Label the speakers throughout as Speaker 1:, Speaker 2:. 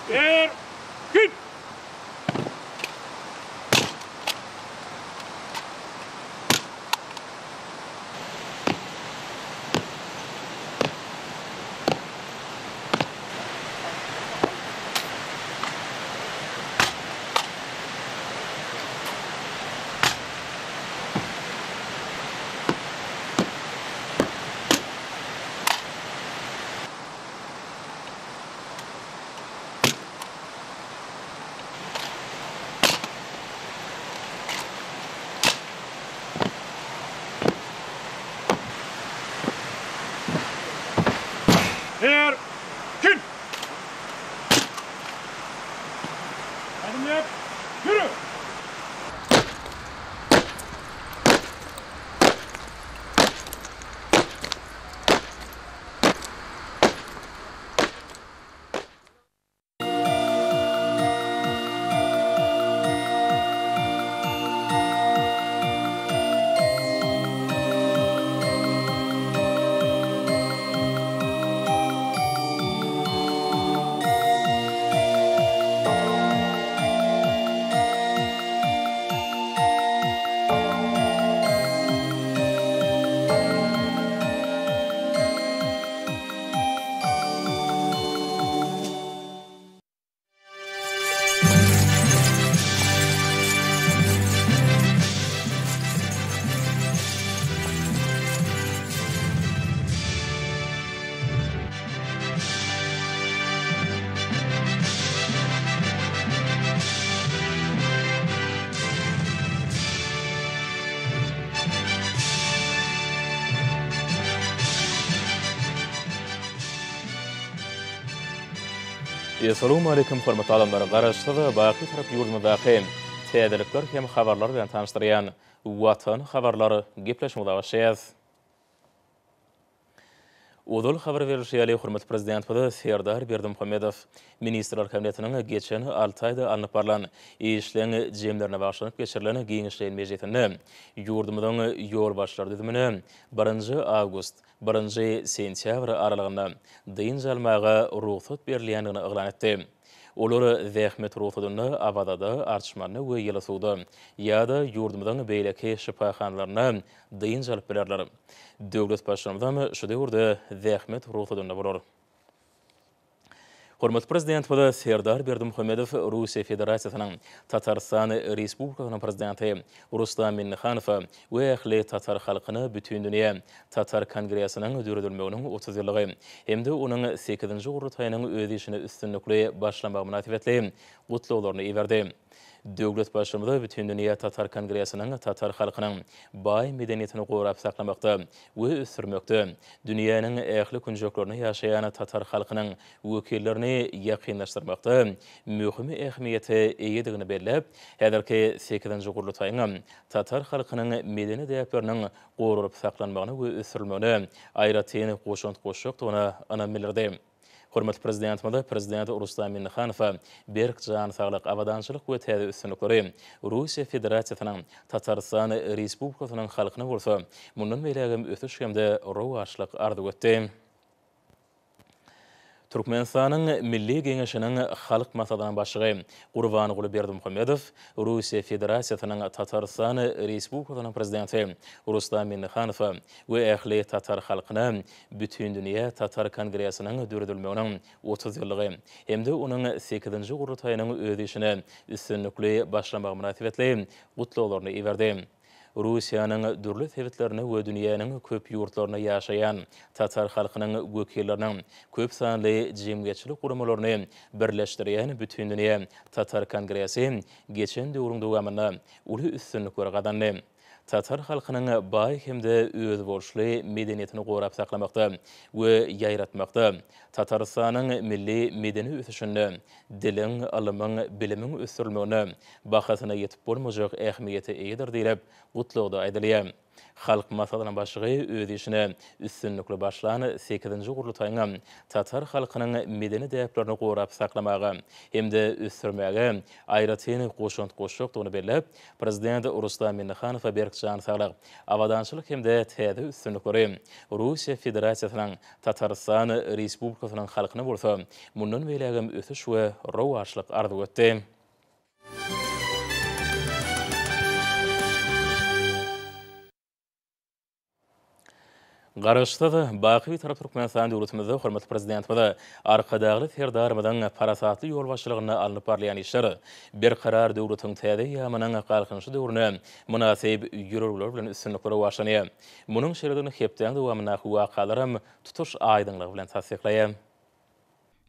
Speaker 1: Erkin! Erkin! Ädim ýap, ýürü!
Speaker 2: Essalawmaleýkim hormatly adamlar! Garaşsyz, baky Tarap ýurdumyzdaky täzelikler hem habarlar bilen tanyşdyrýan Watan habarlar gepleşigimize başlaýas. Ozal habar berlişi ýaly, hormatly Prezidentimiz Serdar Berdimuhamedow Ministrler Kabinetiniň geçen alty aýda alnyp barlan işleň jemlerine bagyşlanyp geçirilen giňişleýin mejlisinde ýurdumyzyň ýolbaşçylar düzümine birinji awgust, birinji sentýabr aralygynda dynç almaga rugsat berilýändigini yglan etdi. Olar zähmet rugsadynda Awazada, Arçmanda we Ýylysuwda ýa-da ýurdumyzyň beýleki şypahanalarynda dynç alyp bilerler. Döwlet Baştutanymyzam şu döwürde zähmet rugsadynda bolar. Hormatly Prezidentimiz Serdar Berdimuhamedow Russiýa Federasiýasynyň Tatarystan Respublikasynyň Prezidenti Rustam Minnihanowa we ähli tatar halkyna Bütindünýä Tatar kongresiniň döredilmeginiň 30 ýyllygy hem-de onuň sekizinji gurultaýynyň öz işine üstünlikli başlamagy mynasybetli gutlaglaryny iberdi. Döwlet Baştutanymy Bütindünýä Tatar kongresiniň tatar halkynyň baý medeniýetini gorap saklamakda we ösdürmekde, dünýäniň ähli künjeklerinde ýaşaýan tatar halkynyň wekillerini ýakynlaşdyrmakda möhüm ähmiýete eýedigini belläp, häzirki sekizinji gurultaýyň tatar halkynyň medeni däpleriniň goralyp saklanmagyna we ösdürilmegine aýratyn goşant goşjakdygyna ynam bildirdi. Hormatly Prezidentimize Prezident Rustam Minnihanowa berk jan saglyk, abadançylyk we täze üstünlikleri, Russiýa Federasiýasynyň Tatarystan Respublikasynyň halkyna bolsa mundan beýlägem ösüş hem-de rowaçlyk arzuw etdi. Türkmenistanyň Milli Geňeşiniň Halk Maslahatynyň Başlygy Gurbanguly Berdimuhamedow Russiýa Federasiýasynyň Tatarystan Respublikasynyň Prezidenti Rustam Minnihanowa we ähli tatar halkyna Bütindünýä Tatar kongresiniň döredilmeginiň 30 ýyllygy hem-de onuň sekizinji gurultaýynyň öz işine üstünlikli başlamagy mynasybetli gutlaglaryny iberdi. Russiýanyň dürli sebitlerinde we dünýäniň köp ýurtlarynda ýaşaýan tatar halkynyň wekilleriniň köp sanly jemgyýetçilik guramalaryny birleşdirýän Bütindünýä Tatar kongresi geçen döwrüň dowamynda uly üstünlikleri gazandy. Tatar halkynyň baý hem-de özboluşly medeniýetini gorap saklamakda we ýaýratmakda, Tatarystanyň milli medeni ösüşinde diliň, ylymyň, bilimiň ösdürilmeginde bahasyna ýetip bolmajak ähmiýete eýedir diýlip, gutlagda aýdylýar. Halk Maslahatynyň Başlygy öz işine üstünlikli başlan sekizinji gurultaýyň tatar halkynyň medeni däplerini gorap saklamaga hem-de ösdürmäge aýratyn goşant goşjakdygyny belläp, Prezident Rustam Minnihanowa berk jan saglyk, abadançylyk hem-de täze üstünlikleri, Russiýa Federasiýasynyň Tatarystan Respublikasynyň halkyna bolsa mundan beýlägem ösüş we rowaçlyk arzuw etdi. Garaşsyz, baky Bitarap Türkmenistan döwletimizde hormatly Prezidentimiz Arkadagly Serdarymyzyň parasatly ýolbaşçylygynda alnyp barylýan işler Berkarar döwletiň täze eýýamynyň Galkynyşy döwründe mynasyp ýörelgeler bilen üstünlikli rowaçlanýar. Munuň şeýledigini hepdäň dowamyndaky wakalaram tutuş aýdyňlygy bilen tassyklaýar.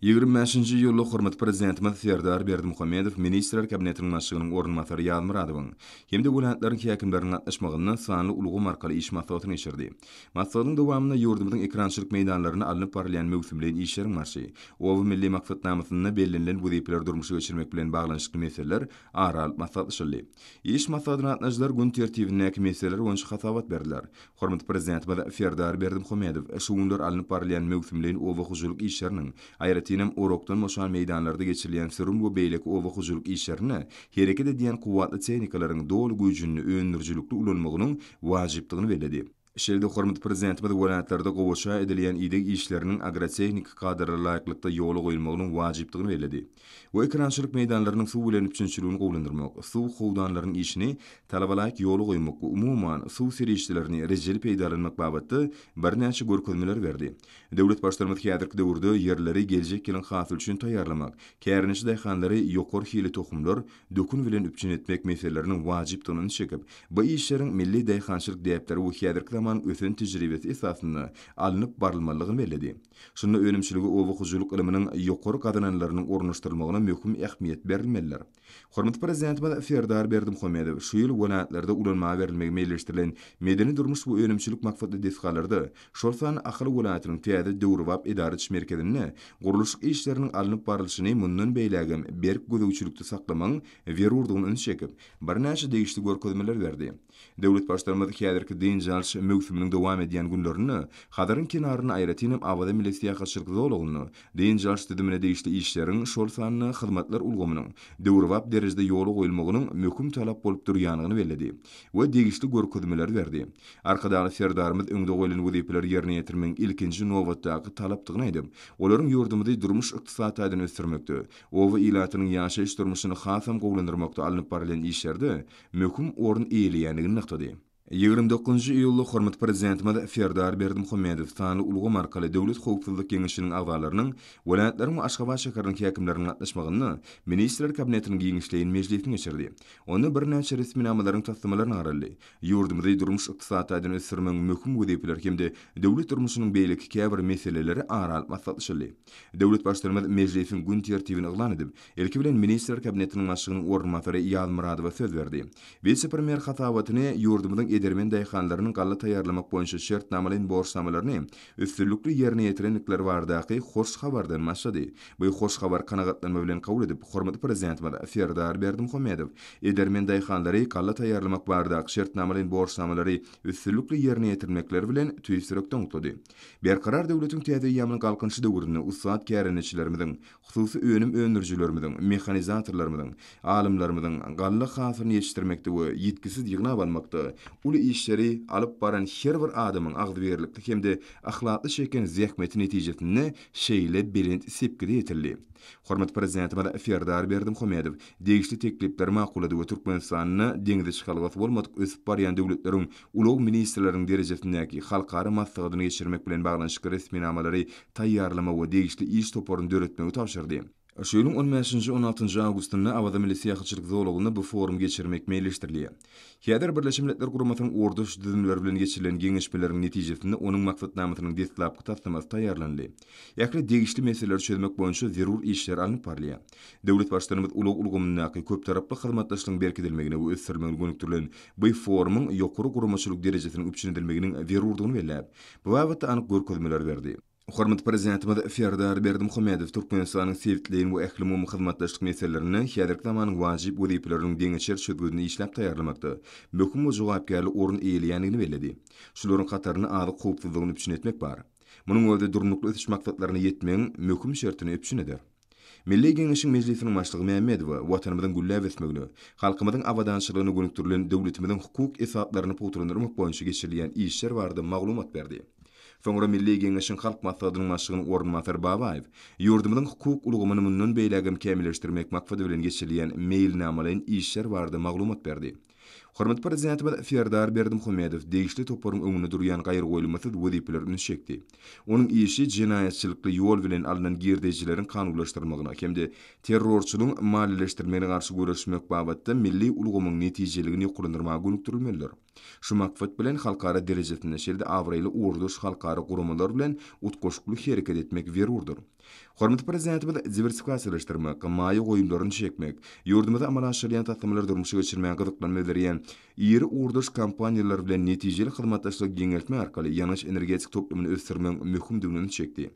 Speaker 3: 25-nji iýulda hormatly Prezidentimiz Serdar Berdimuhamedow Ministrler Kabinetiniň Başlygynyň orunbasary Ýazmyradowyň hem-de welaýatlaryň häkimleriniň gatnaşmagynda sanly ulgam arkaly iş maslahatyny geçirdi. Maslahatyň dowamynda ýurdumyzyň ekerançylyk meýdanlarynda alnyp barylýan möwsümleýin işleriň barşy, Oba milli maksatnamasynda bellenilen wezipeleri durmuşa geçirmek bilen baglanyşykly meseleler ara alyp maslahatlaşyldy. Iş maslahatyna gatnaşyjylar gün tertibindäki meseleler boýunça hasabat berdiler. Hormatly Prezidentimiz Serdar Berdimuhamedow şu günler alnyp barylýan möwsümleýin oba hojalyk işleriniň, aýratynam, orakdan boşan meýdanlarda geçirilýän sürüm we beýleki oba hojalyk işlerinde hereket edýän kuwwatly tehnikalaryň doly güýjünde öndürijilikli ulanmagynyň wajypdygyny belledi. Şeýle-de hormatly Prezidentimiz welaýatlarda gowaça edilýän ideg işleriniň agrotehniki kadalara laýyklykda ýola goýulmagynyň wajypdygyny belledi. Bu ekerançylyk meýdanlarynyň suw bilen üpjünçiligini gowulandyrmak, suw howdanlarynyň işini talabalaýyk ýola goýmak we umuman, suw serişdelerini rejeli peýdalanmak babatda birnäçe görkezmeleri berdi. Döwlet Baştutanymyz häzirki döwürde ýerleri geljek ýylyň hasyly üçin taýýarlamak, kärendeçi daýhanlary ýokary hili tohumlar, dökün bilen üpjün etmek meseleleriniň wajypdygyna üns çekip, bu işleriň milli daýhançylyk däpleri we häzirki zamanyň ösen tejribesi esasynda alnyp barylmalydygyny belledi. Şunda önümçilige oba hojalyk ylmynyň ýokary gazananlarynyň ornaşdyrylmagyna möhüm ähmiýet berilmelidir. Hormatly Prezidentimiz Serdar Berdimuhamedow şu ýyl welaýatlarda ulanmaga berilmegi meýilleşdirilen medeni-durmuş we önümçilik maksatly desgalarda, şol sanda Ahal welaýatynyň täze döwrebap edara ediş merkezinde gurluşyk işleriniň alnyp barlyşyny mundan beýlägem berk gözegçilikde saklamagyň zerurdygyna üns çekip, birnäçe degişli görkezmeleri berdi. Döwlet Baştutanymyz häzirki dynç alyş möwsüminiň dowam edýän günlerinde Hazaryň kenarynda, aýratyn hem Awaza milli syýahatçylyk zolagynda dynç alyş düzümine degişli işleriň, şol sanda hyzmatlar ulgamynyň döwrebap derejede ýola goýulmagynyň möhüm talap bolup durýandygyny belledi we degişli görkezmeleri berdi. Arkadagly Serdarymyz öňde goýlan wezipeleri ýerine ýetirmegiň ilkinji nobatdaky talapdygyny aýdyp, olaryň ýurdumyzy durmuş-ykdysady taýdan ösdürmekde, oba ilatynyň ýaşaýyş-durmuşyny hasam gowulandyrmakda alnyp barylýan işlerde möhüm orun eýeleýändigini nygtady. 29 iýulda hormatly Prezidentimiz Serdar Berdimuhamedow sanly ulgam arkaly Döwlet howpsuzlyk geňeşiniň agzalarynyň, welaýatlaryň we Aşgabat şäheriniň häkimleriniň gatnaşmagynda Ministrler Kabinetiniň giňişleýin mejlisini geçirdi. Onda birnäçe resminamalaryň taslamalaryna garaldy. Ýurdumyzy durmuş-ykdysady taýdan ösdürmegiň möhüm wezipeleri hem-de döwlet durmuşynyň beýleki käbir meseleleri ara alyp maslahatlaşyldy. Döwlet Baştutanymyz mejlisiň gün tertibini yglan edip, Ilki bilen Ministrler Kabinetiniň Başlygynyň orunbasary Ýazmyradowa söz berdi. Wise-premýer hasabatyny ýurdumyzyň edermen daýhanlarynyň galla taýýarlamak boýunça şertnamalaýyn borçnamalaryny üstünlikli ýerine ýetirendikleri baradaky hoş habardan başlady. Bu hoş habary kanagatlanma bilen kabul edip, hormatly Prezidentimiz Serdar Berdimuhamedow edermen daýhanlary galla taýýarlamak baradaky şertnamalaýyn borçnamalary üstünlikli ýerine ýetirmekleri bilen tüýs ýürekden gutlady. Berkarar döwletiň täze eýýamynyň Galkynyşy döwründe ussat kärendeçilerimiziň, Hususy önüm öndürijilerimiziň, mehanizatorlarymyzyň, alymlarymyzyň galla hasylyny ýetişdirmekde we ýitgisiz ýygnap almakda uly işleri alyp baran her bir adamyň agzybirlikli hem-de yhlasly çeken zähmeti netijesinde şeýle belent sepgide ýetildi. Hormatly Prezidentimiz Serdar Berdimuhamedow degişli teklipleri makullady we Türkmenistanda deňze çykalgasy bolmadyk ösüp barýan döwletleriň ulag ministrleriniň derejesindäki halkara maslahatyny geçirmek bilen baglanyşykly resminamalary taýýarlamagy we degişli iş toparyny döretmegi tabşyrdy. Şu ýylyň on bäşinji, on altynjy awgustynda Awaza milli syýahatçylyk zolagynda bu forumy geçirmek meýilleşdirilýär. Häzir Birleşen Milletler Guramasynyň ugurdaş düzümleri bilen geçirilen geňeşmeleriň netijesinde onuň maksatnamasynyň deslapky taslamasy taýýarlanyldy. Ähli degişli meseleleri çözmek boýunça zerur işler alnyp barylýar. Döwlet Baştutanymyz ulag ulgamyndaky köptaraply hyzmatdaşlygyň berkidilmegine we ösdürilmegine gönükdirilen bu forumyň ýokary guramaçylyk derejesiniň üpjün edilmeginiň zerurdygyny belläp, bu babatda anyk görkezmeleri berdi. Hormatly Prezidentimiz Serdar Berdimuhamedow Türkmenistanyň sebitleýin we ählumumy hyzmatdaşlyk meselelerinde häzirki zamanyň wajyp wezipeleriniň deňeçer çözgüdini işläp taýýarlamakda möhüm we jogapkärli orun eýeleýändigini belledi. Şularyň hatarynda azyk howpsuzlygyny üpjün etmek bar. Munuň özi Durnukly ösüş maksatlaryna ýetmegiň möhüm şertini üpjün eder. Milli Geňeşiň Mejlisiniň Başlygy Mämmedowa Watanymyzyň gülläp ösmegine, halkymyzyň abadançylygyna gönükdirilen döwletimiziň hukuk esaslaryny pugtalandyrmak boýunça geçirilýän işler barada maglumat berdi. Soňra Milli Geňeşiň Halk Maslahatynyň Başlygynyň orunbasary Babaýew ýurdumyzyň hukuk ulgamyny mundan beýlägem kämilleşdirmek maksady bilen geçirilýän meýilnamalaýyn işler barada maglumat berdi. Hormatly Prezidentimiz Serdar Berdimuhamedow degişli toparyň öňünde durýan gaýragoýulmasyz wezipelere üns çekdi. Onuň işi jenaýatçylykly ýol bilen alnan girdejileriň kanunlaşdyrylmagyna hem-de terrorçylygyň maliýeleşdirilmegine garşy göreşmek babatda milli ulgamyň netijeligini ýokarlandyrmaga gönükdirilmelidir. Şu maksat bilen, halkara derejesinde şeýle-de abraýly ugurdaş halkara guramalar bilen utgaşykly hereket etmek zerurdyr. Hormatly Prezidentimiz diwersifikasiýalaşdyrmak, maýa goýumlaryny çekmek, ýurdumyzda amala aşyrylýan taslamalary durmuşa geçirmäge gyzyklanma bildirýän iri ugurdaş kompaniýalar bilen netijeli hyzmatdaşlygy giňeltmek arkaly ýangyç-energetika toplumyny ösdürmegiň möhümdigine ünsi çekdi.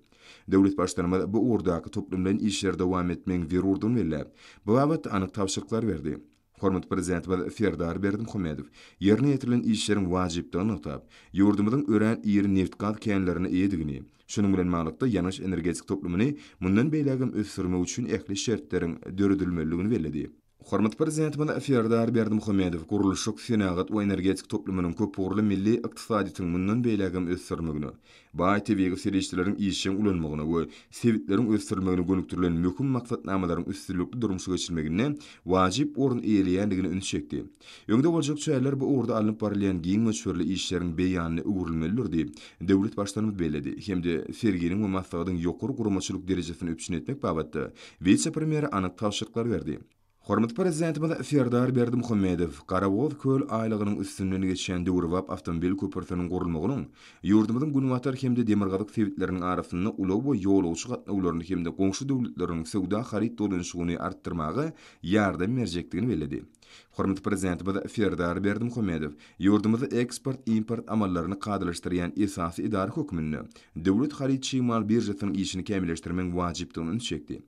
Speaker 3: Döwlet Baştutanymyz bu ugurdaky toplumlaýyn işleri dowam etmegiň zerurdygyny belläp, bu babatda anyk tabşyryklary berdi. Hormatly Prezidentimiz Serdar Berdimuhamedow ýerine ýetirilen işleriň wajypdygyny nygtap, ýurdumyzyň örän iri nebitgaz känlerine eýedigini, şunuň bilen baglylykda ýangyç-energetika toplumyny mundan beýlägem ösdürmek üçin ähli şertleriň döredilmelidigini belledi. Hormatly Prezidentimiz Serdar Berdimuhamedow gurluşyk, senagat we energetika toplumynyň köpugurly milli ykdysadyýetiň mundan beýlägem ösdürilmegine, baý tebigy serişdeleriň işjeň ulanmagyna we sebitleriň ösdürilmegine gönükdirilen möhüm maksatnamalaryň üstünlikli durmuşa geçirilmeginde wajyp orun eýeleýändigine üns çekdi. Öňde boljak çäreler bu ugurda alnyp barylýan giň möçberli işleriň beýanyna öwrülmelidir diýip, döwlet Baştutanymyz belledi hem-de serginiň we maslahatyň ýokary guramaçylyk derejesini üpjün etmek babatda wise-premýere anyk tabşyryklary berdi. Hormatly Prezidentimiz Serdar Berdimuhamedow Garabogaz köl aýlagynyň üstünden geçýän döwrebap awtomobil köprüsiniň gurulmagynyň ýurdumyzyň günbatar hem-de demirgazyk sebitleriniň arasynda ulag we ýolagçy gatnawlaryny hem-de goňşy döwletleriň söwda-haryt dolanyşygyny artdyrmaga ýardam berjekdigini belledi. Hormatly Prezidentimiz Serdar Berdimuhamedow ýurdumyzda eksport-import amallaryny kadalaşdyrýan esasy edara hökmünde Döwlet haryt-çig mal biržasynyň işini kämilleşdirmegiň wajypdygyna ünsi çekdi.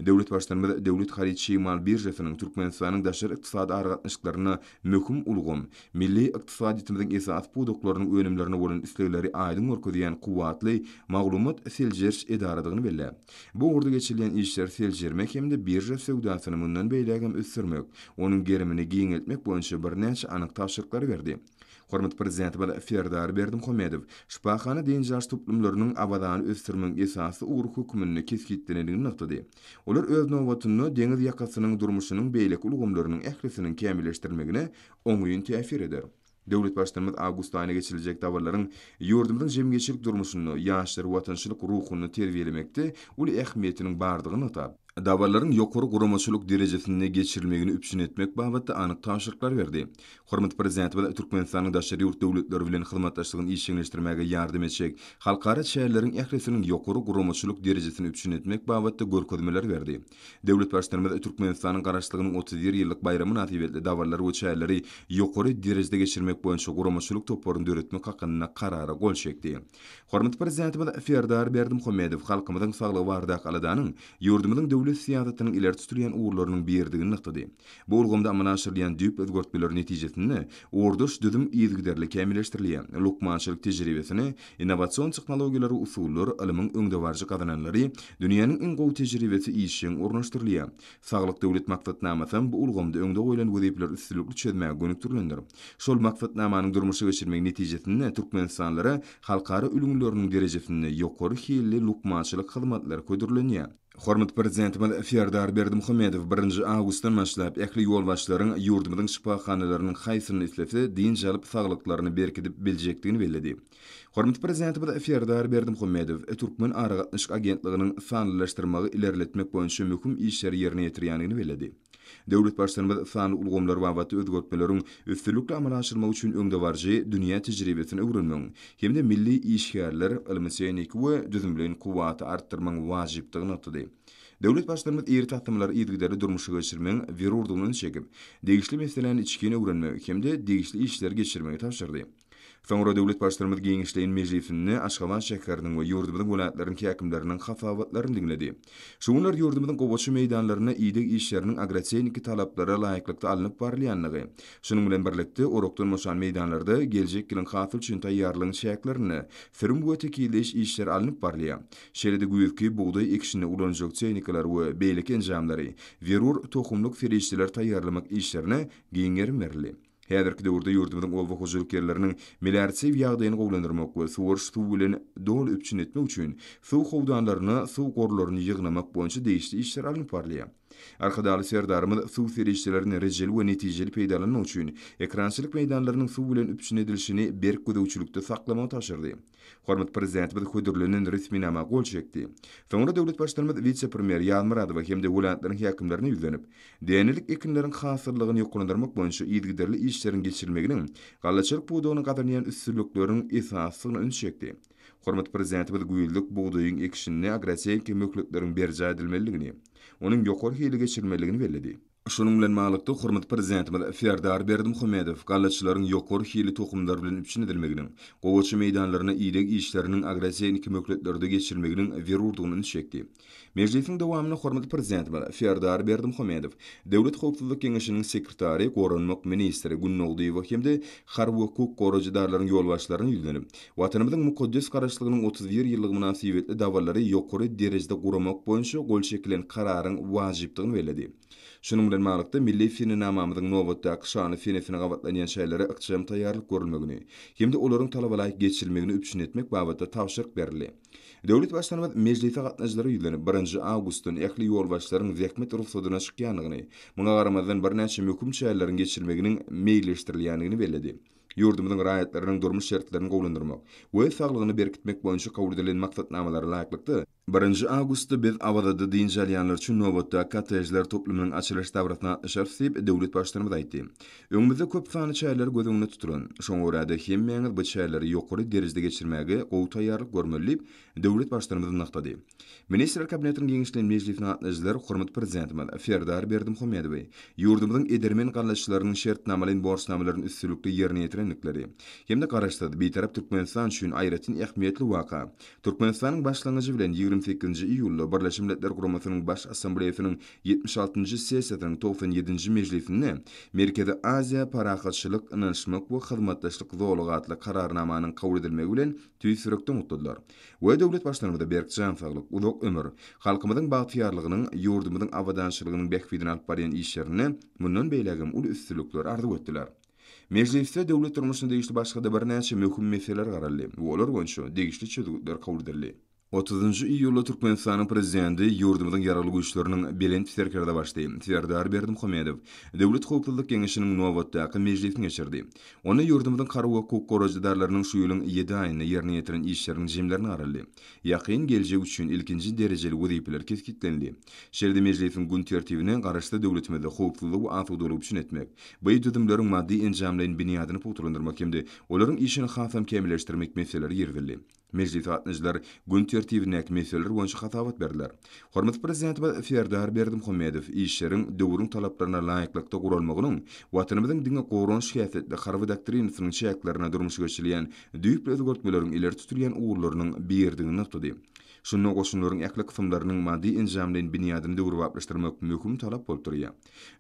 Speaker 3: Döwlet Baştutanymyz Döwlet haryt-çig mal biržasynyň Türkmenistanyň daşary ykdysady aragatnaşyklarynda möhüm ulgam, milli ykdysadyýetimiziň esasy pudaklarynyň önümlerine bolan islegleri aýdyň görkezýän kuwwatly maglumat-seljeriş edaradygyny belläp, bu ugurda geçirilýän işleri seljermek hem-de birža söwdasyny mundan beýlägem ösdürmek, onuň gerimini giňeltmek boýunça birnäçe anyk tabşyryklary berdi. Hormatly Prezidentimiz Serdar Berdimuhamedow şypahana dynç alyş toplumlarynyň Awazany ösdürmegiň esasy ugry hökmünde kesgitlenendigini nygtady. Olar öz nobatynda deňiz ýakasynyň durmuşynyň beýleki ulgamlarynyň ählisiniň kämilleşdirilmegine oňyn täsir eder. Döwlet Baştutanymyz awgust aýynda geçiriljek dabaralaryň ýurdumyzyň jemgyýetçilik durmuşynda ýaşlary watançylyk ruhunda terbiýelemekde uly ähmiýetiniň bardygyny nygtap, dabaralaryň ýokary guramaçylyk derejesinde geçirilmegini üpjün etmek babatda anyk tabşyryklary berdi. Hormatly Prezidentimiz Türkmenistanyň daşary ýurt döwletleri bilen hyzmatdaşlygyny işjeňleşdirmäge ýardam etjek halkara çäreleriň ählisiniň ýokary guramaçylyk derejesini üpjün etmek babatda görkezmeleri berdi. Döwlet Baştutanymyz Türkmenistanyň Garaşsyzlygynyň 31 ýyllyk baýramy mynasybetli dabaralary we çäreleri ýokary derejede geçirmek boýunça guramaçylyk toparyny döretmek hakynda Karara gol çekdi. Hormatly Prezidentimiz Serdar Berdimuhamedow halkymyzyň saglygy baradaky aladanyň ýurdumyzyň döwlet syýasatynyň ileri tutulýan ugurlarynyň biridigini nygtady. Bu ulgamda amala aşyrylýan düýpli özgertmeler netijesinde ugurdaş düzüm yzygiderli kämilleşdirilýär, lukmançylyk tejribesine innowasion tehnologiýalar we usullar, ylmyň öňdebaryjy gazananlary, dünýäniň iň gowy tejribesi işjeň ornaşdyrylýar. Saglyk Döwlet maksatnamasam bu ulgamda öňde goýlan wezipeleri üstünlikli çözmäge gönükdirilendir. Şol maksatnamanyň durmuşa geçirilmegi netijesinde türkmenistanlylara halkara ülňüleriniň derejesinde ýokary hilli lukmançylyk hyzmatlary hödürlenýär. Hormatly Prezidentimiz Serdar Berdimuhamedow birinji awgustdan başlap ähli ýolbaşçylaryň ýurdumyzyň şypahanalarynyň haýsynda islese dynç alyp saglyklaryny berkidip biljekdigini belledi. Hormatly Prezidentimiz Serdar Berdimuhamedow Türkmen aragatnaşyk agentliginiň sanlylaşdyrmagy ilerletmek boýunça möhüm işleri ýerine ýetirýändigini belledi. Döwlet Baştutanymyz sanly ulgamlar babatda özgertmeleriň üstünlikli amala aşyrylmagy üçin öňdebaryjy dünýä tejribesini öwrenmegiň hem-de milli işgärler, ylmy-tehniki we düzümleýin kuwwaty artdyrmagyň wajypdygyny nygtady. Döwlet Baştutanymyz iri taslamalary yzygiderli durmuşa geçirmegiň zerurdygyna ünsi çekip, degişli meseläni içgin öwrenmegi hem-de degişli işleri geçirmegi tabşyrdy. Soňra döwlet Baştutanymyz giňişleýin mejlisinde Aşgabat şäheriniň we ýurdumyzyň welaýatlarynyň häkimleriniň hasabatlaryny diňledi. Şu günler ýurdumyzyň gowaça meýdanlarynda ideg işleriniň agrotehniki talaplara laýyklykda alnyp barylýandygy, şunuň bilen birlikde, orakdan boşan meýdanlarda geljek ýylyň hasyl üçin taýýarlygyň çäklerinde sürüm we tekizleýiş işleri alnyp barylýar. Şeýle-de güýzki bugdaý ekişinde ulanyljak tehnikalar we beýleki enjamlary, zerur tohumlyk serişdeleri taýýarlamak işlerine giň gerim berildi. Häzirki döwürde ýurdumyzyň oba hojalyk ýerleriniň melioratiw ýagdaýyny gowulandyrmak we suwaryş suwy bilen doly üpjün etmek üçin suw howdanlaryna suw gorlaryny ýygnamak boýunça degişli işler alnyp barylýar. Arkadagly Serdarymyz suw serişdelerini rejeli we netijeli peýdalanmak üçin ekrançylyk meýdanlarynyň suw bilen üpjün edilişini berk gözegçilikde saklamagy tabşyrdy. Hormatly Prezidentimiz hödürlenen resminama gol çekdi. Soňra döwlet Baştutanymyz wise-premýer Ýazmyradowa hem-de welaýatlaryň häkimlerine ýüzlenip, dänelik ekinleriň hasyllylygyny ýokarlandyrmak boýunça yzygiderli işleriň geçirilmeginiň gallaçylyk pudagynda gazanýan üstünlikleriň esasydygyna üns çekdi. Hormatly Prezidentimiz güýzlük bugdaýyň ekişinde agrotehniki möhletleriň berjaý edilmelidigini, onuň ýokary hilli geçirilmelidigini belledi. Şunuň bilen baglylykda, hormatly Prezidentimiz Serdar Berdimuhamedow gallaçylaryň ýokary hilli tohumlar bilen üpjün edilmeginiň, gowaça meýdanlaryna ideg işleriniň agrotehniki möhletlerde geçirilmeginiň zerurdygyna üns çekdi. Mejlisiň dowamynda hormatly Prezidentimiz Serdar Berdimuhamedow Döwlet howpsuzlyk geňeşiniň sekretary, goranmak ministri Gündogdyýewa hem-de harby we hukuk goraýjy edaralaryň ýolbaşçylaryna ýüzlenip, Watanymyzyň mukaddes Garaşsyzlygynyň 31 ýyllygy mynasybetli dabaralary ýokary derejede guramak boýunça gol çekilen Kararyň wajypdygyny belledi. Şunuň bilen baglylykda, milli senenamamyzyň nobatdaky şanly senesine gabatlanýan çärelere ykjam taýýarlyk görülmegini hem-de olaryň talabalaýyk geçirilmegini üpjün etmek babatda tabşyryk berildi. Döwlet Baştutanymyz mejlise gatnaşyjylara ýüzlenip, birinji awgustdan ähli ýolbaşçylaryň zähmet rugsadyna çykýandygyny, muňa garamazdan birnäçe möhüm çäreleriň geçirilmeginiň meýilleşdirilýändigini belledi. Ýurdumyzyň raýatlarynyň durmuş şertlerini gowulandyrmak we saglygyny berkitmek boýunça kabul edilen maksatnamalara laýyklykda, Birinji awgustda biz Awazada dynç alýanlar üçin nobatdaky kottejler toplumynyň açylyş dabarasyna gatnaşarys diýip, döwlet Baştutanymyz aýtdy. Öňümizde köp sanly çäreler göz öňünde tutulan. Şoňa görä-de, hemmäňiz bu çäreleri ýokary derejede geçirmäge gowy taýýarlyk görmeli diýip, döwlet Baştutanymyz nygtady. Ministrler Kabinetiniň giňişleýin mejlisine gatnaşyjylar hormatly Prezidentimiz Serdar Berdimuhamedowy ýurdumyzyň edermen gallaçylarynyň şertnamalaýyn borçnamalaryny üstünlikli ýerine ýetirendikleri hem-de Garaşsyz, Bitarap Türkmenistan üçin aýratyn ähmiýetli waka, Türkmenistanyň başlangyjy bilen 28-nji iýulda Birleşen Milletler Guramasynyň Baş Assambleýasynyň 76-njy sessiýasynyň 97-nji mejlisinde Merkezi Aziýa, parahatçylyk, ynanyşmak we hyzmatdaşlyk zolagy atly Kararnamanyň kabul edilmegi bilen tüýs ýürekden gutladylar we döwlet Baştutanymyza berk jan saglyk, uzak ömür, halkymyzyň bagtyýarlygynyň, ýurdumyzyň abadançylygynyň bähbidine alyp barýan işlerinde mundan beýlägem uly üstünlikleri arzuw etdiler. Mejlisde döwlet durmuşyna degişli başga-da birnäçe möhüm meseleler garaldy we olar boýunça degişli çözgütler kabul edildi. Otuzynjy iýulda Türkmenistanyň Prezidenti, ýurdumyzyň Ýaragly Güýçleriniň Belent Serkerdebaşysy Serdar Berdimuhamedow Döwlet howpsuzlyk geňeşiniň nobatdaky mejlisini geçirdi. Onda ýurdumyzyň harby we hukuk goraýjy edaralarynyň şu ýylyň ýedi aýynda ýerine ýetiren işleriniň jemlerine garaldy. Ýakyn geljek üçin ilkinji derejeli wezipeler kesgitlenildi. Şeýle-de mejlisiň gün tertibine Garaşsyz döwletimizde howpsuzlygy we asudalygy üpjün etmek, bu düzümleriň maddy-enjamlaýyn binýadyny pugtalandyrmak hem-de olaryň işini hasam kämilleşdirmek meseleleri girizildi. Mejlise gatnaşyjylar gün tertibindäki meseleler boýunça hasabat berdiler. Hormatly Prezidentimiz Serdar Berdimuhamedow işleriň döwrüň talaplaryna laýyklykda guralmagynyň Watanymyzyň diňe goranyş häsiýetli Harby doktrinasynyň çäklerinde durmuşa geçirilýän düýpli özgertmeleriň ileri tutulýan ugurlarynyň biridigini nygtady. Şunda goşunlaryň ähli kysymlarynyň maddy-enjamlaýyn binýadyny döwrebaplaşdyrmak möhüm talap bolup durýar.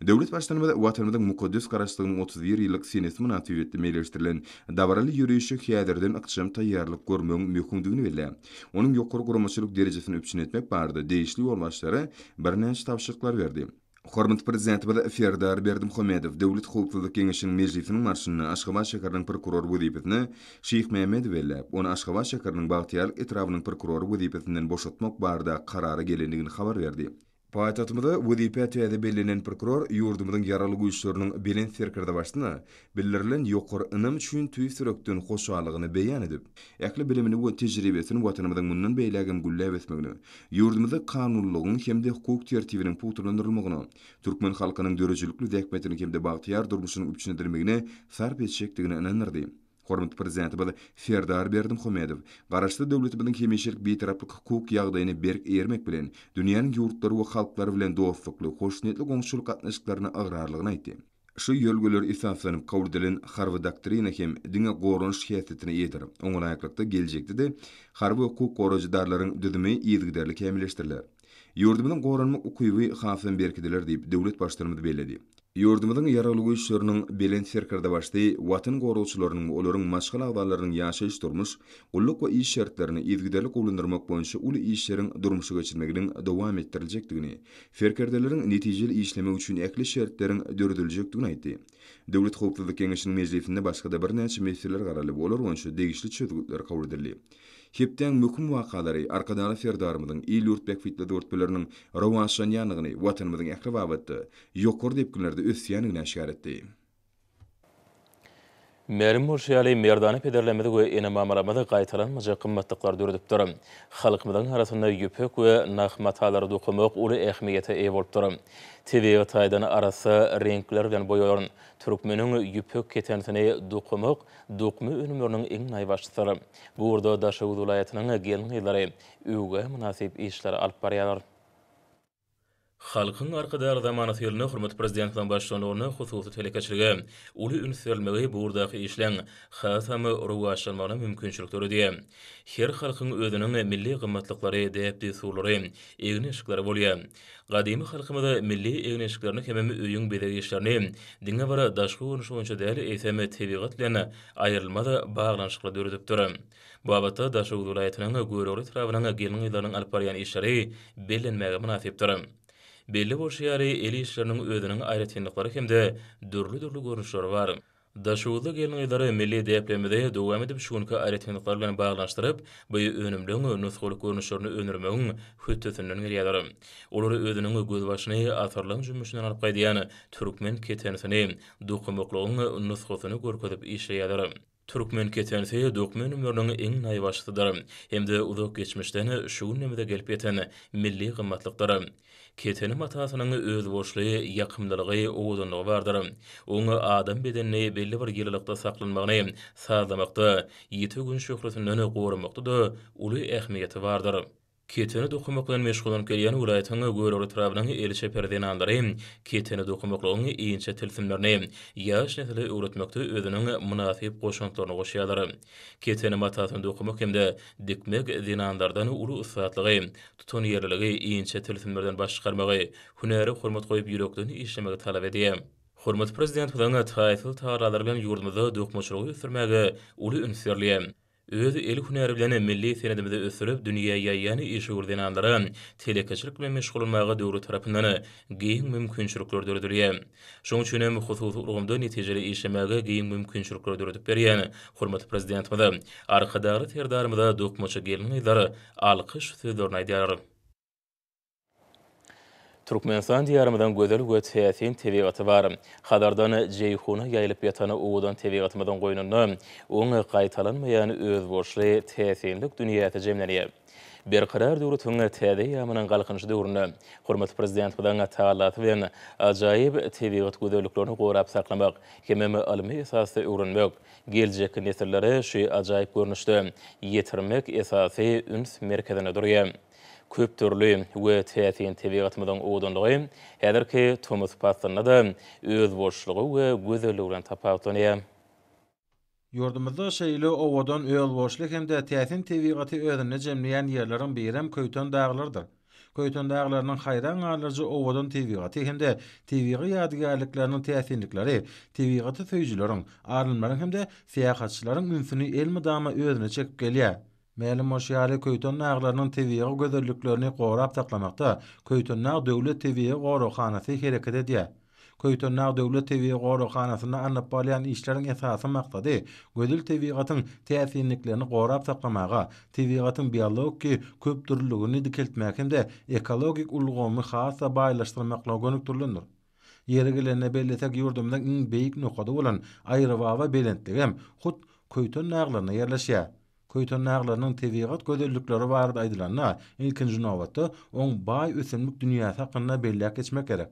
Speaker 3: Döwlet Baştutanymyz Watanymyzyň mukaddes Garaşsyzlygynyň 31 ýyllyk senesi mynasybetli meýilleşdirilen dabaraly ýörişe häzirden ykjam taýýarlyk görmegiň möhümdigini belläp, onuň ýokary guramaçylyk derejesini üpjün etmek barada degişli ýolbaşçylara birnäçe tabşyryklary berdi. Hormatly Prezidentimiz Serdar Berdimuhamedow Döwlet howpsuzlyk geňeşiniň mejlisiniň barşynda Aşgabat şäheriniň prokurory wezipesine Şyhmämmedowy belläp, ony Aşgabat şäheriniň Bagtyýarlyk etrabynyň prokurory wezipesinden boşatmak barada karara gelendigini habar berdi. Paýtagtymyzda wezipä täze bellenen prokuror ýurdumyzyň Ýaragly Güýçleriniň Belent Serkerdebaşysyna bildirilen ýokary ynam üçin tüýs ýürekden hoşallygyny beýan edip, ähli bilimini we tejribesini Watanymyzyň mundan beýlägem gülläp ösmegine, ýurdumyzda kanunylygyň hem-de hukuk tertibiniň pugtalandyrylmagyna, türkmen halkynyň döredijilikli zähmetiniň hem-de bagtyýar durmuşynyň üpjün edilmegine sarp etjekdigine ynandyrdy. Hormatly Prezidentimiz Serdar Berdimuhamedow Garaşsyz döwletimiziň hemişelik Bitaraplyk hukuk ýagdaýyna berk eýermek bilen, dünýäniň ýurtlary we halklary bilen dostlukly, hoşniýetli goňşuçylyk gatnaşyklaryna ygrarlygyny aýtdy. Şu ýörelgelere esaslanyp kabul edilen Harby doktrina hem diňe goranyş häsiýetine eýedir. Oňa laýyklykda geljekde-de harby hukuk goraýjy edaralaryň düzümi yzygiderli kämilleşdiriler. Ýurdumyzyň goranmak ukyby hasam berkidiler diýip, döwlet Baştutanymyz belledi. Ýurdumyzyň Ýaragly Güýçleriniň Belent Serkerdebaşysy Watan goragçylarynyň we olaryň maşgala agzalarynyň ýaşaýyş-durmuş, gulluk we iş şertlerini yzygiderli gowulandyrmak boýunça uly işleriň durmuşa geçirilmeginiň dowam etdiriljekdigini, serkerdeleriň netijeli işlemegi üçin ähli şertleriň dörediljekdigini aýtdy. Döwlet howpsuzlyk geňeşiniň mejlisinde başga-da birnäçe meseleler garaldy we olar boýunça degişli çözgütler kabul edildi. Hepdäň möhüm wakalary Arkadagly Serdarymyzyň il-ýurt bähbitli dörtmeleriniň rowaçlanýandygyny, Watanymyzyň ähli babatda ýokary depginlerde ösýändigini äşgär etdi.
Speaker 2: Mälim bolşy ýaly, merdana pederlerimiz we ene-mamalarymyz gaýtalanmajak gymmatlyklary döredipdir. Halkymyzyň arasynda ýüpek we nah matalary dokamak uly ähmiýete eýe bolupdyr. Tebigy taýdan arassa reňkler bilen boýalan türkmeniň ýüpek ketenisini dokamak dokma önümleriniň iň naýbaşysydyr. Bu ugurda Daşoguz welaýatynyň gelin-gyzlary öwgä mynasyp işleri alyp barýarlar. Halkyň Arkadagly zamanasy ýylynda hormatly Prezidentimiziň baştutanlygynda hususy telekeçilige uly üns berilmegi bu ugurdaky işleň hasam rowaçlanmagyna mümkinçilik döredýär. Her halkyň özüniň milli gymmatlyklary, däp-dessurlary, egin-eşikleri bolýar. Gadymy halkymyz milli egin-eşiklerini hemem öýüň bezeg işlerini diňe bir daşky görnüşi boýunça däl, eýsem, tebigat bilen aýrylmaz baglanyşykly döredipdir. Bu babatda Daşoguz welaýatynyň Görogly etrabynyň gelin-gyzlarynyň alyp barýan işleri bellenmäge mynasypdyr. Belli bolşy ýaly, el işleriniň özüniň aýratynlyklary hem-de dürli-dürli görnüşleri bar. Daşoguzly gelin-gyzlar milli däplerimizi dowam edip, şu günki aýratynlyklar bilen baglanyşdyryp, bu önümleň nusgalyk görnüşlerini öndürmegiň hötdesinden gelýärler. Olar özüniň gözbaşyny asyrlaryň jümmüşinden alyp gaýdýan türkmen ketenisini dokamaklygyň nusgasyny görkezip işleýärler. Türkmen ketenisi dokma önümleriniň iň naýbaşysydyr hem-de uzak geçmişden şu günlerimize gelip ýeten milli gymmatlykdyr. Keteni matasynyň özboluşly ýakymlylygy, owadanlygy bardyr. Oň adam bedenini belli bir ýylylykda saklanmagyny sazlamakda, ýiti gün şöhlesinden goramakda-da uly ähmiýeti bardyr. Keteni dokamak bilen meşgullanyp gelýän welaýatyň Görogly etrabynyň eli çeper zenanlary keteni dokamaklygyň inçe tilsimlerini ýaş nesle öwretmekde özüniň mynasyp goşantlaryny goşýarlar. Keteni matasyny dokamak hem-de dikmek zenanlardan uly ussatlygy, tutanýerliligi, inçe tilsimlerden baş çykarmagy, hünäre hormat goýup ýürekden işlemegi talap edýär. Hormatly Prezidentimiziň taýsyz tagallalary bilen ýurdumyzda dokmaçylygy ösdürmäge uly üns berilýär. Öz el hünäri bilen milli senedimizi ösdürip, dünýä ýaýýan işewür zenanlara telekeçilik bilen meşgullanmaga döwlet tarapyndan giň mümkinçilikler döredilýär. Şonuň üçin hem hususy ulgamda netijeli işlemäge giň mümkinçilikleri döredip berýän hormatly Prezidentimize, Arkadagly Serdarymyza dokmaçy gelin-gyzlar alkyş sözlerini aýdýarlar. Türkmenistan Diýarymyzyň gözel we täsin tebigaty bar. Hazardan Jeýhuna ýaýylyp ýatan owadan tebigatymyzyň goýnunda oň gaýtalanmaýan özboluşly täsinlik dünýäsi jemlenýär. Berkarar döwletiň täze eýýamynyň Galkynyşy döwründe hormatly Prezidentimiziň tagallasy bilen ajaýyp tebigat gözelliklerini gorap saklamak hemem ylmy esasda öwrenmek, geljekki nesillere şu ajaýyp görnüşde ýetirmek esasy üns merkezinde durýar. Köp dürli we täsin tebigatymyzyň owadanlygy häzirki tomus paslynda-da özboluşlygy we gözelligi bilen tapawutlanýar.
Speaker 4: Ýurdumyzda şeýle owadan, özboluşly hem-de täsin tebigaty özünde jemleýän ýerleriň birem Köýten daglarydyr. Köýten daglarynyň haýran galdyryjy owadan tebigaty hem-de tebigy ýadygärlikleriniň täsinlikleri tebigaty söýüjileriň, alymlaryň hem-de syýahatçylaryň ünsüni elmydama özüne çekip gelýär. Mälim bolşy ýaly, Köýten daglarynyň tebigy gözelliklerini gorap saklamakda Köýtendag döwlet tebigy goraghanasy hereket edýär. Köýtendag döwlet tebigy goraghanasynda alnyp barylýan işleriň esasy maksady gözel tebigatyň täsinliklerini gorap saklamaga, tebigatyň biologiki köpdürlüligini dikeltmäge hem-de ekologik ulgamy has-da baýlaşdyrmaklyga gönükdirilendir. Ýeri gelende bellesek, ýurdumyzyň iň beýik nokady bolan Aýrybaba belentligem hut Köýten daglarynda ýerleşýär. Köýten daglarynyň tebigat gözellikleri barada aýdylanda, ilkinji nobatda, oň baý ösümlik dünýäsi hakynda belläp geçmek gerek.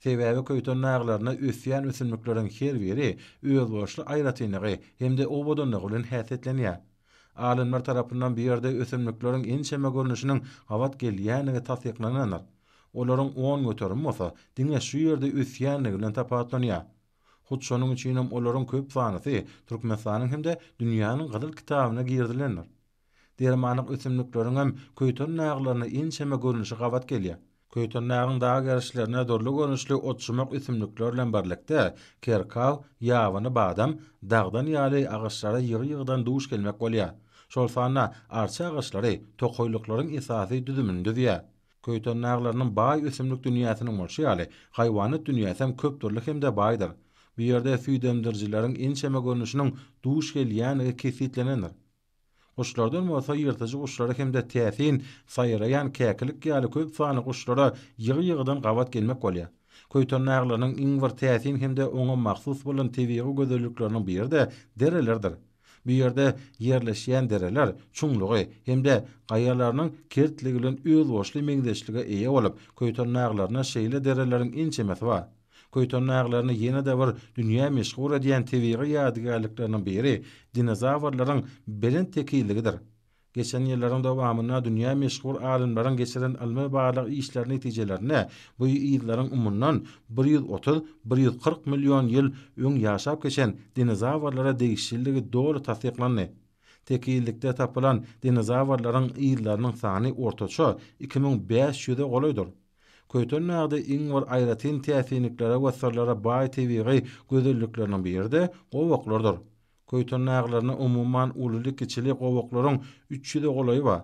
Speaker 4: Sebäbi Köýten daglarynda ösýän ösümlikleriň her biri özboluşly aýratynlygy hem-de owadanlygy bilen häsiýetlenýär. Alymlar tarapyndan bu ýerde ösümlikleriň ençeme görnüşiniň gabat gelýändigi tassyklanandyr. Olaryň on göterimi bolsa diňe şu ýerde ösýändigi bilen tapawutlanýar. Hut şonuň üçinem olaryň köp sanlysy Türkmenistanyň hem-de dünýäniň Gyzyl kitabyna girizilendir. Dermanlyk ösümlikleriňem Köýten daglarynda ençeme görnüşi gabat gelýär. Köýtendagyň dag gerişlerinde dürli görnüşli otjumak ösümlikler bilen birlikde, kerkaw, ýabany badam, dagdan ýaly agaçlara ýygy-ýygydan duş gelmek bolýar. Şol sanda arça agaçlary tokaýlyklaryň esasy düzümini düzýär. Köýten daglarynyň baý ösümlik dünýäsiniň bolşy ýaly, haýwanat dünýäsem köpdürli hem-de baýdyr. Bu ýerde süýdemdirijileriň ençeme görnüşiniň duş gelýändigi kesgitlenendir. Guşlardan bolsa ýyrtyjy guşlara hem-de täsin saýraýan käkilik ýaly köp sanly guşlara ýygy-ýygydan gabat gelmek bolýar. Köýten daglarynyň iň bir täsin hem-de oňa mahsus bolan tebigy gözellikleriniň biri-de derelerdir. Bu ýerde ýerleşýän dereler çuňlugy hem-de gaýalarynyň kertligi bilen özboluşly meňzeşlige eýe bolup, Köýten daglarynda şeýle dereleriň ençemesi bar. Köýten daglaryny ýene-de bir dünýä meşhur edýän tebigy ýadygärlikleriniň biri dinozawrlaryň belent tekizligidir. Geçen ýyllaryň dowamynda dünýä meşhur alymlaryň geçiren ylmy-barlag işleri netijelerinde bu yzlaryň umundan 130, 140 million ýyl öň ýaşap geçen dinozawrlara degişliligi doly tassyklandy. Tekizlikde tapylan dinozawrlaryň yzlarynyň sany ortaça 2500-e golaýdyr. Köýtendagda iň bir aýratyn täsinliklere we syrlara baý tebigy gözellikleriniň biri-de gowaklardyr. Köýten daglarynda umuman ululy-kiçili gowaklaryň üç ýüze golaýy bar.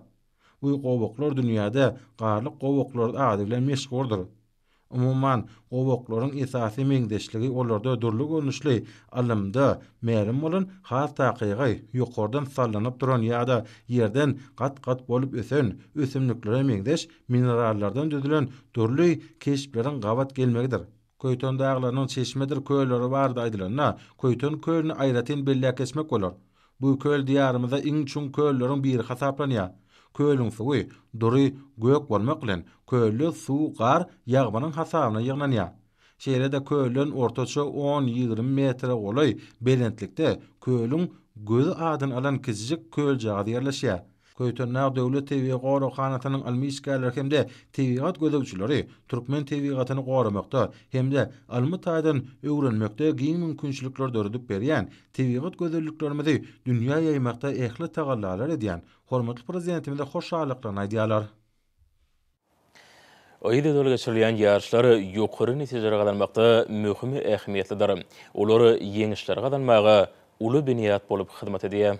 Speaker 4: Bu gowaklar dünýäde Garlyk gowaklary ady bilen meşhurdyr. Umuman, gowaklaryň esasy meňzeşligi olarda dürli görnüşli, ylymda mälim bolan, has takygy, ýokardan sallanyp duran ýa-da ýerden gat-gat bolup ösen ösümliklere meňzeş minerallardan düzülen dürli keşpleriň gabat gelmegidir. Köýten daglarynyň çeşmedir kölleri barada aýdylanda, Köýten kölüni aýratyn belläp geçmek bolar. Bu köl Diýarymyzda iň çuň kölleriň biri hasaplanýar. Kölüň suwy dury gök bolmak bilen, kölde suw gar ýagmyryň hasabyna ýygnanýar. Şeýle-de kölden ortaça on-ýigrimi metre golaý belentlikde kölüň Gözi adyny alan kiçijik köljagaz ýerleşýär. Köýtendag döwlet tebigy goraghanasynyň ylmy işgärleri hem-de tebigat gözegçileri türkmen tebigatyny goramakda hem-de ylmy taýdan öwrenmekde giň mümkinçilikler döredip berýän, tebigat gözelliklerimizi dünýä ýaýmakda ähli tagallalar edýän hormatly Prezidentimize hoşallyklaryny aýdýarlar.
Speaker 2: Yzygiderli geçirilýän ýaryşlar ýokary netijeleri gazanmakda möhüm ähmiýetlidir. Olar ýeňişleri gazanmaga uly binýat bolup hyzmat edýär.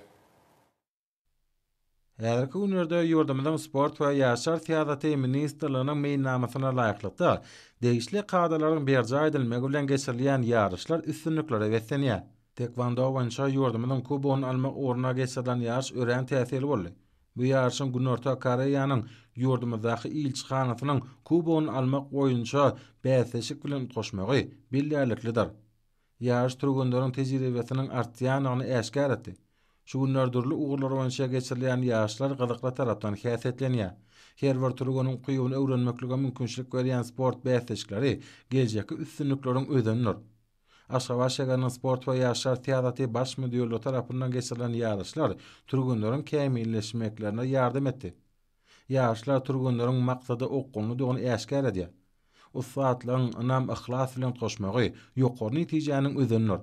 Speaker 4: Häzirki günlerde ýurdumyzyň Sport we ýaşlar syýasaty ministrliginiň meýilnamasyna laýyklykda, degişli kadalaryň berjaý edilmegi bilen geçirilýän ýaryşlar üstünliklere beslenýär. Tekwando boýunça ýurdumyzyň kubogyny almak ugrunda geçirilen ýaryş örän täsirli boldy. Bu ýaryşyň Günorta Koreýanyň ýurdumyzdaky ilçihanasynyň kubogyny almak boýunça bäsleşik bilen utgaşmagy bellärliklidir. Ýaryş türgenleriň tejribesiniň artýandygyny äşgär etdi. Şu günler dürli ugurlar boýunça geçirilýän ýaryşlar gyzykly tarapdan häsiýetlenýär. Her bir türgeniň ukybyny öwrenmeklige mümkinçilik berýän sport bäsleşikleri geljekki üstünlikleriň özenidir. Aşgabat şägeriniň Sport we ýaşlar syýasaty baş müdirligi tarapyndan geçirilen ýaryşlar türgenleriň kämilleşmeklerine ýardam etdi. Ýaşlar türgenleriň maksada okgunlydygyny äşgär edýär. Ussatlygyň ynam-yhlas bilen utgaşmagy ýokary netijäniň özenidir.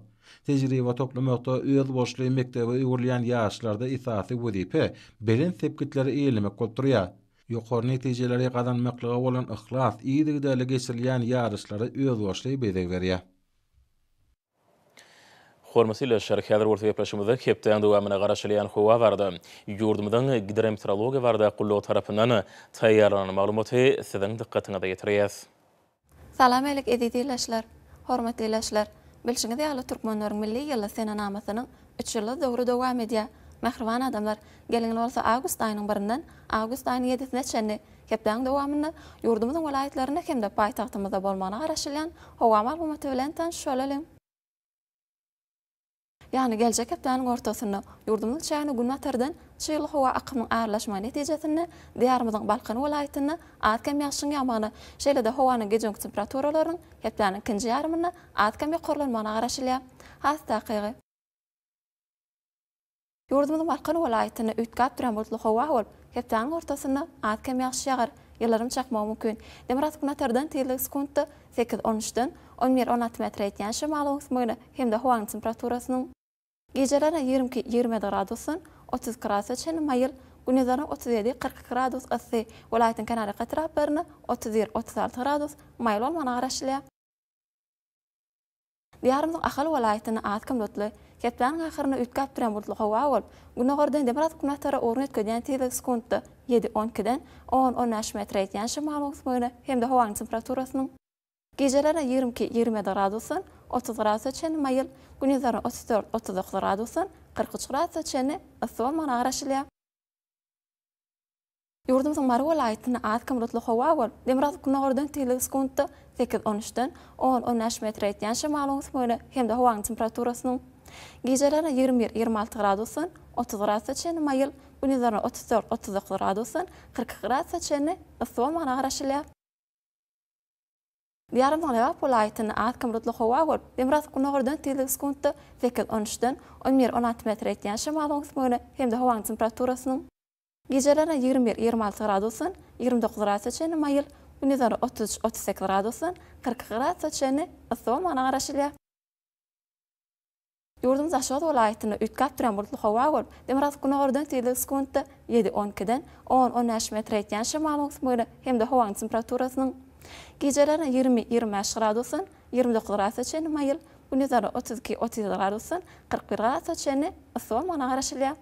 Speaker 4: Tejribe toplamakda özboluşly mekdebe öwrülýän ýaşlarda esasy wezipe belent sepgitleri eýelemek bolup durýar. Ýokary netijeleri gazanmaklyga bolan yhlas yzygiderli geçirilýän ýaryşlara özboluşly bezeg berýär.
Speaker 2: Hormatly ildeşler, häzir bolsa gepleşigimizde hepdäň dowamynda garaşylýan howa barada ýurdumyzyň Gidrometeorologiýa barada gullugy tarapyndan taýýarlanan maglumaty siziň dykgatyňyza ýetirýäs.
Speaker 5: Salam älik eziz ildeşler! Hormatly ildeşler! Bilşiňiz ýaly türkmenleriň milli ýyldyz senenamasynyň üç ýyldyz döwri dowam edýär. Mähriban adamlar, geliň indi bolsa awgust aýynyň birinden awgust aýynyň ýedisine çenli hepdäň dowamynda ýurdumyzyň welaýatlarynda hem-de paýtagtymyzda bolmagyna garaşylýan howa maglumaty bilen tanyş bolalyň. Ýagny geljek hepdäniň ortasynda ýurdumyzyň çägine günbatardan çygly howa akymynyň aralaşmagy netijesinde Diýarymyzyň Balkan welaýatynda az-kem ýagşyň ýagmagyna, şeýle-de howanyň gije-gündizki temperaturalarynyň hepdäniň ikinji ýarymynda az-kem ýokarlanmagyna garaşylýar. Has takygy. Ýurdumyzyň Balkan welaýatynda üýtgäp durýan bulutly howa bolup, hepdäniň ortasynda az-kem ýagyş ýagar. Ýyldyrym çakmagy mümkin. Demirgazyk-günortadan tizligi sekuntda sekiz, on üçden on bir, 16 metre ýetýän şemal öwüsmegine hem-de howanyň temperaturasynyň gijelerine 22, 27 gradusdan 32 gradusa çenli maýyl, gündizlerine 37, 42 gradus yssy, welaýatyň kenarýaka etraplarynda 31, 36 gradus maýyl bolmagyna garaşylýar. Diýarymyzyň Ahal welaýatynda az-kem bulutly, hepdäniň ahyrynda üýtgäp durýan bulutly howa bolup, gündogardan demirgazyk-günbatara ugruny üýtgedýän tizligi sekuntda ýedi, on ikiden on, on bäş metre ýetýän şemal öwüsmegine hem-de howanyň temperaturasynyň gijelerine 22, 27 gradusdan 30 gradusa çenli maýyl, gündizlerine 34, 39 gradusdan 43 gradusa çenli yssy bolmagyna garaşylýar. Ýurdumyzyň Mary welaýatynda az-kem bulutly howa bolup, demirgazyk-gündogardan tizligi sekuntda sekiz, on üçden on, on bäş metre ýetýän şemalyň öwüsmegine hem-de howanyň temperaturasynyň gijelerine 21, 26 gradusdan 30 gradusa çenli maýyl, gündizlerine 34, 39 gradusdan 42 gradusa çenli yssy bolmagyna garaşylýar. Diýarymyzyň Lebap welaýatynda az-kem bulutly howa bolup, demirgazyk-gündogardan tizligi sekuntda sekiz, on üçden on bir, 16 metre ýetýän şemalyň öwüsmegine hem-de howanyň temperaturasynyň Gijelerine 21, 26 gradusdan 29 gradusa çenli maýyl, gündizleri 33, 38 gradusdan 42 gradusa çenli yssy bolmagyna garaşylýar. Ýurduň Daşoguz welaýatynda üýtgäp durýan bulutly howa bolup, demirgazyk-günordan tizligi sekuntda ýedi, on ikiden on, on bäş metre ýetýän şemalyň öwüsmegine hem-de howanyň temperaturasynyň gijelerine 20, 25 gradusdan 29 gradusa çenli maýyl, gündizleri 32, 37 gradusdan 41 gradusa çenli yssy bolmagyna garaşylýar.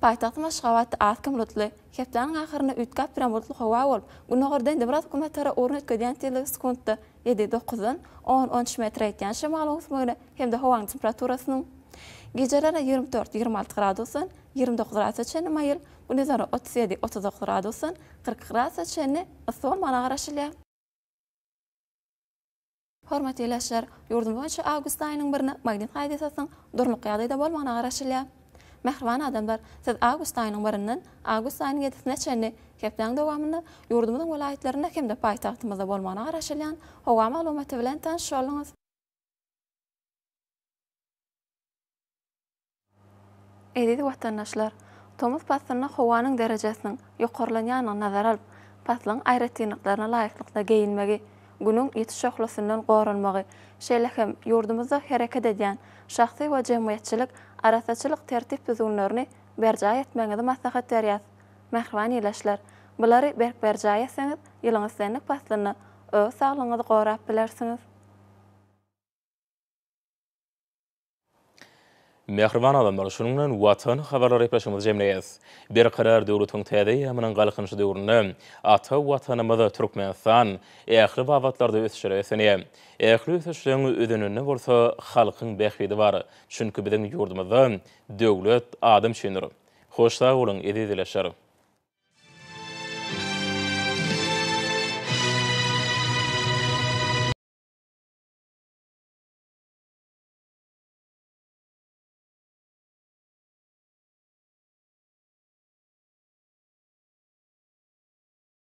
Speaker 5: Paýtagtymyz Aşgabatda az-kem bulutly, hepdäniň ahyrynda üýtgäp durýan bulutly howa bolup, gündogardan demirgazyk-günbatara ugruny üýtgedýän tizligi sekuntda ýedi, dokuzdan on, on üç metre ýetýän şemalyň öwüsmegine hem-de howanyň temperaturasynyň gijelerine 24, 26 gradusdan 29 gradusa çenli maýyl, gündizlerine 37, 39 gradusdan 42 gradusa çenli yssy bolmagyna garaşylýar. Hormatly ildeşler, ýurdumyz boýunça awgust aýynyň birine magnit hadysasynyň durnukly ýagdaýda bolmagyna garaşylýar. Mähriban adamlar, siz awgust aýynyň birinden awgust aýynyň ýedisine çenli hepdäniň dowamynda ýurdumyzyň welaýatlarynda hem-de paýtagtymyzda bolmagyna garaşylýan howa maglumaty bilen tanyş bolduňyz. Eziz watandaşlar! Tomus paslynda howanyň derejesiniň ýokarlanýandygyny nazara alyp, paslyň aýratynlyklaryna laýyklykda geýinmegi, Günüň ýiti şöhlesinden goranmagy, şeýle hem ýurdumyzda hereket edýän şahsy we jemgyýetçilik arassaçylyk tertip-düzgünlerini berjaý etmegiňizi maslahat berýäs. Mähriban ildeşler! Bulary berk berjaý etseňiz, ýylyň islendik paslynda öz saglygyňyzy gorap bilersiňiz.
Speaker 2: Mähriban adamlar, şunuň bilen Watan habarlar gepleşigimizi jemleýäris. Berkarar döwletiň täze eýýamynyň Galkynyşy döwründe ata Watanymyz Türkmenistan ähli babatlarda ösüşlere beslenýär. Ähli ösüşleň özeninde bolsa halkyň bähbidi bar. Çünki biziň ýurdumyzda döwlet adam üçindir. Hoş sag boluň, eziz ildeşler!